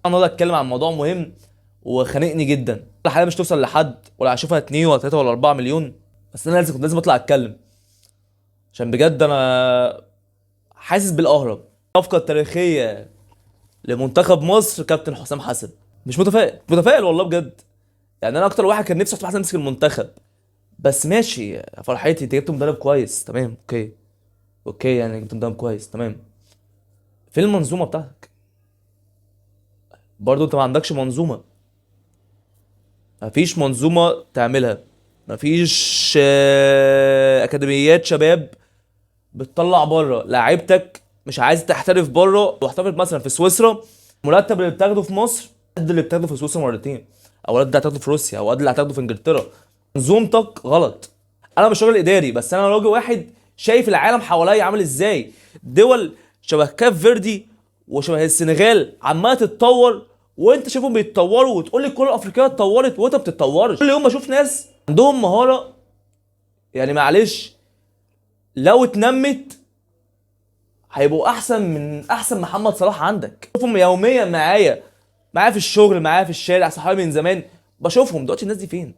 النهارده اتكلم عن موضوع مهم وخانقني جدا. الحلقة مش توصل لحد ولا هشوفها 2 ولا 3 ولا 4 مليون، بس انا لازم اطلع اتكلم عشان بجد انا حاسس بالقهرة. الصفقة التاريخية لمنتخب مصر كابتن حسام حسن، مش متفائل، متفائل والله بجد. يعني انا اكتر واحد كان نفسي حسام حسن يمسك المنتخب، بس ماشي فرحتي انت جبت مدرب كويس، تمام، okay okay، يعني جبت مدرب كويس تمام. فين المنظومة بتاعتك؟ برضو انت ما عندكش منظومة، مفيش منظومة تعملها، مفيش اكاديميات شباب بتطلع بره لعيبتك، مش عايز تحترف بره. واحترف مثلا في سويسرا، المرتب اللي بتاخده في مصر قد اللي بتاخده في سويسرا مرتين، او قد اللي هتاخده في روسيا، او قد اللي هتاخده في انجلترا. منظومتك غلط. انا مش راجل اداري، بس انا راجل واحد شايف العالم حواليا عامل ازاي. دول شبه كاب فيردي وشبه السنغال عماله تتطور، وانت شايفهم بيتطوروا وتقول لي الكره الافريقية اتطورت وانت ما بتتطورش. كل يوم بشوف ناس عندهم مهارة، يعني معلش لو اتنمت هيبقوا احسن من احسن محمد صلاح عندك. بشوفهم يوميا معايا في الشغل، معايا في الشارع، صحابي من زمان بشوفهم. دلوقتي الناس دي فين؟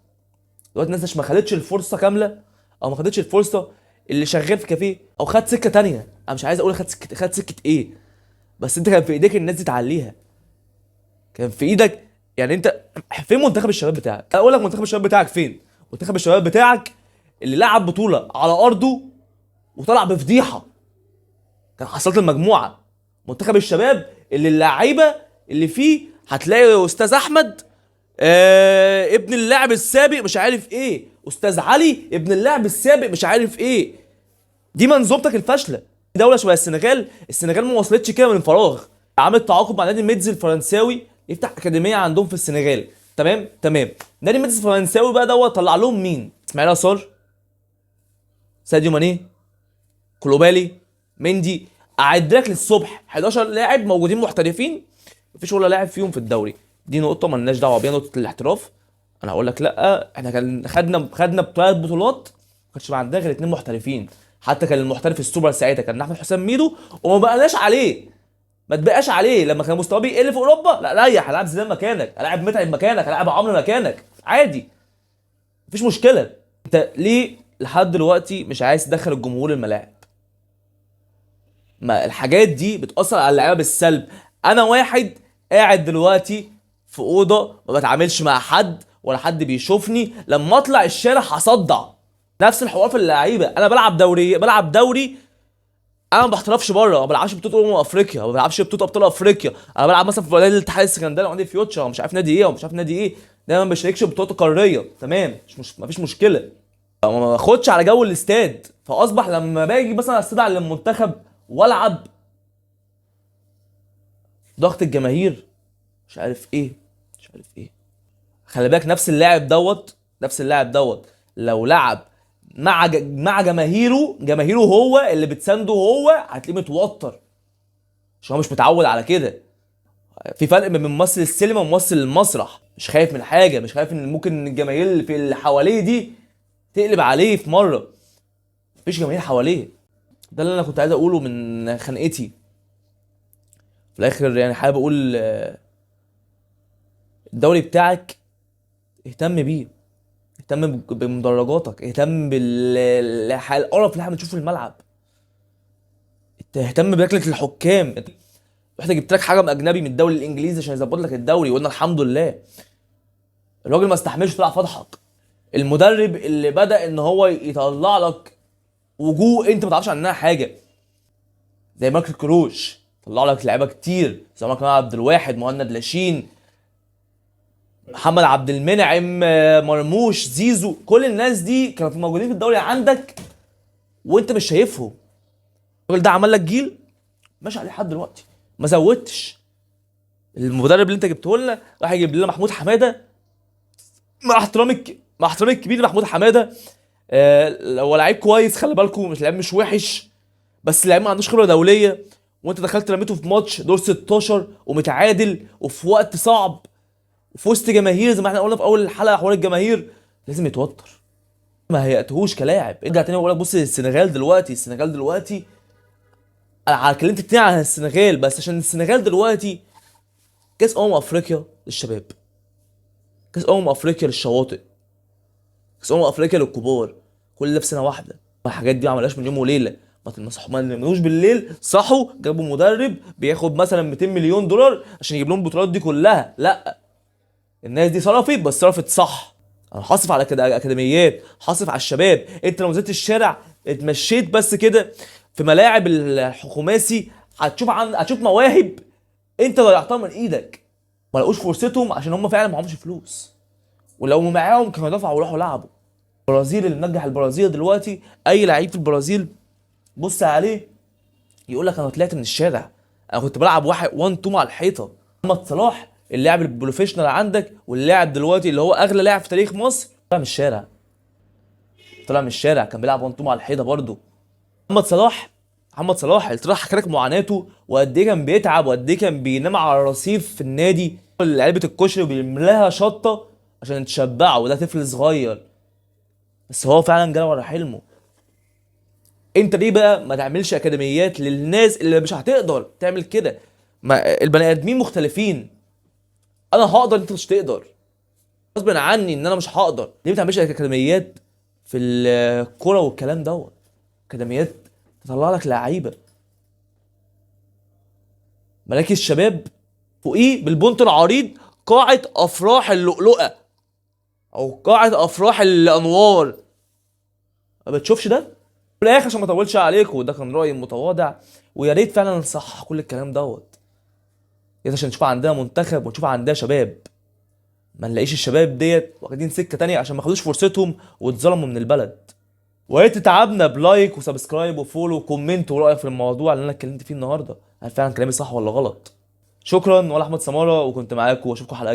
دلوقتي الناس ما خدتش الفرصة كاملة، او ما خدتش الفرصة اللي شغال في كافيه او خد سكة تانية. انا مش عايز اقول خد سكة ايه، بس انت كان في ايديك الناس دي تعليها، كان في ايدك. يعني انت فين منتخب الشباب بتاعك؟ اقول لك منتخب الشباب بتاعك فين؟ منتخب الشباب بتاعك اللي لعب بطوله على ارضه وطلع بفضيحه، كان حصلت المجموعة. منتخب الشباب اللي اللعيبة اللي فيه هتلاقي استاذ احمد ابن اللاعب السابق مش عارف ايه، استاذ علي ابن اللاعب السابق مش عارف ايه. دي منظومتك الفاشلة. دولة شبه السنغال، السنغال ما وصلتش كده من فراغ، عامل تعاقد مع نادي ميتز الفرنساوي يفتح اكاديمية عندهم في السنغال، تمام تمام. نادي ميتز الفرنساوي بقى دوت طلع لهم مين؟ اسماعيل يسار، ساديو ماني، كلوبالي، مندي. اعد لك للصبح 11 لاعب موجودين محترفين، مفيش ولا لاعب فيهم في الدوري. دي نقطة مالناش دعوه بيها، نقطة الاحتراف. انا هقول لك لا، احنا كان خدنا بثلاث بطولات، ما كانش عندنا غير 2 محترفين. حتى كان المحترف السوبر ساعتها كان احمد حسام ميدو، وما بقناش عليه، ما تبقاش عليه لما كان مستواه بيقل في اوروبا. لا ريح، هلاعب زيدان مكانك، هلاعب متعب مكانك، هلاعب عمرو مكانك، عادي مفيش مشكلة. انت ليه لحد دلوقتي مش عايز تدخل الجمهور الملاعب؟ ما الحاجات دي بتأثر على اللعيبة بالسلب. انا واحد قاعد دلوقتي في اوضة ما بتعاملش مع حد ولا حد بيشوفني، لما اطلع الشارع هصدع. نفس الحوار في اللعيبة. انا بلعب دوري، بلعب دوري، انا ما بحترفش بره، ما بلعبش بطوله افريقيا، ما بلعبش بطوله ابطال افريقيا. انا بلعب مثلا في نادي الاتحاد السكندري وعندي فيوتشر ومش عارف نادي ايه ومش عارف نادي ايه، دايما ما بشاركش بطولات قارية، تمام، مش مفيش مشكلة. ما باخدش على جو الاستاد، فاصبح لما باجي مثلا استدعى للمنتخب والعب ضغط الجماهير مش عارف ايه مش عارف ايه. خلي بالك نفس اللاعب دوت، نفس اللاعب دوت لو لعب مع جماهيره، جماهيره هو اللي بتسانده، هو هتلاقيه متوتر عشان هو مش متعود على كده. في فرق بين ممثل السينما وممثل المسرح، مش خايف من حاجة، مش خايف ان ممكن الجماهير اللي في اللي حواليه دي تقلب عليه في مرة. مفيش جماهير حواليه. ده اللي انا كنت عايز اقوله من خنقتي. في الاخر يعني حابب اقول الدوري بتاعك اهتم بيه، اهتم بمدرجاتك، اهتم بالقرف اللي احنا بنشوفه في الملعب، اهتم بركله الحكام. رحت جبت لك حكم اجنبي من الدوري الانجليزي عشان يظبط لك الدوري، وقلنا الحمد لله. الراجل ما استحملش طلع فضحك. المدرب اللي بدا ان هو يطلع لك وجوه انت ما تعرفش عنها حاجة، زي مارك كروش طلع لك لعيبة كتير، زي مارك عبد الواحد، مهند لاشين، محمد عبد المنعم، مرموش، زيزو، كل الناس دي كانوا موجودين في الدوري عندك وانت مش شايفهم. الراجل ده عمل لك جيل ماشي عليه لحد دلوقتي، ما زودتش. المدرب اللي انت جبته لنا راح يجيب لنا محمود حمادة، مع احترامي الكبير لمحمود حمادة، هو لعيب كويس، خلي بالكم، مش لعيب مش وحش، بس لعيب ما عندوش خبره دولية، وانت دخلت رميته في ماتش دور 16 ومتعادل وفي وقت صعب وفي وسط جماهير، زي ما احنا قلنا في اول الحلقة حوار الجماهير لازم يتوتر. ما هيأتهوش كلاعب. ارجع تاني واقول لك بص السنغال دلوقتي، السنغال دلوقتي انا اتكلمت كتير عن السنغال، بس عشان السنغال دلوقتي كاس افريقيا للشباب، كاس افريقيا للشواطئ، كاس افريقيا للكبار، كل ده في سنة واحدة. الحاجات دي ما عملهاش من يوم وليلة، ما ناموش بالليل صحوا جابوا مدرب بياخد مثلا 200 مليون دولار عشان يجيب لهم البطولات دي كلها. لا، الناس دي صرفت، بس صرفت صح. انا هصرف على كده اكاديميات، هصرف على الشباب. انت لو نزلت الشارع اتمشيت بس كده في ملاعب الخماسي هتشوف مواهب انت ضيعتها من ايدك، ما لقوش فرصتهم عشان هم فعلا معهمش فلوس، ولو معاهم كانوا دفعوا وراحوا لعبوا. البرازيل اللي نجح البرازيل دلوقتي، اي لعيب في البرازيل بص عليه يقول لك انا طلعت من الشارع، انا كنت بلعب 1 1 2 مع الحيطة. محمد صلاح اللاعب ال professional عندك، واللاعب دلوقتي اللي هو اغلى لاعب في تاريخ مصر، طلع من الشارع، طلع من الشارع، كان بيلعب 1 2 مع الحيطة برضه. محمد صلاح اللي طلع حكى لك معاناته وقد ايه كان بيتعب وقد ايه كان بينام على الرصيف في النادي، علبة الكشري وبيملاها شطه عشان تشبعه، وده طفل صغير، بس هو فعلا جرى ورا حلمه. انت ليه بقى ما تعملش اكاديميات للناس اللي مش هتقدر تعمل كده؟ ما البني ادمين مختلفين، انا هقدر انت مش تقدر، غصب عني ان انا مش هقدر. ليه ما تعملش اكاديميات في الكورة والكلام دوت؟ اكاديميات تطلع لك لعيبة. مراكز الشباب فوقيه بالبنط العريض قاعة افراح اللؤلؤه او قاعة افراح الانوار، ما بتشوفش ده؟ في الاخر عشان ما اطولش عليكم، وده كان رايي المتواضع، ويا ريت فعلا نصحح كل الكلام دوت، يا عشان نشوف عندنا منتخب ونشوف عندنا شباب، ما نلاقيش الشباب ديت واخدين سكة تانية عشان ما خدوش فرصتهم واتظلموا من البلد. ويا ريت تتعبنا ب like و subscribe و follow و comment ورايك في الموضوع اللي انا اتكلمت فيه النهارده، هل فعلا كلامي صح ولا غلط؟ شكرا، وانا احمد سماره، وكنت معاكم، واشوفكم حلقة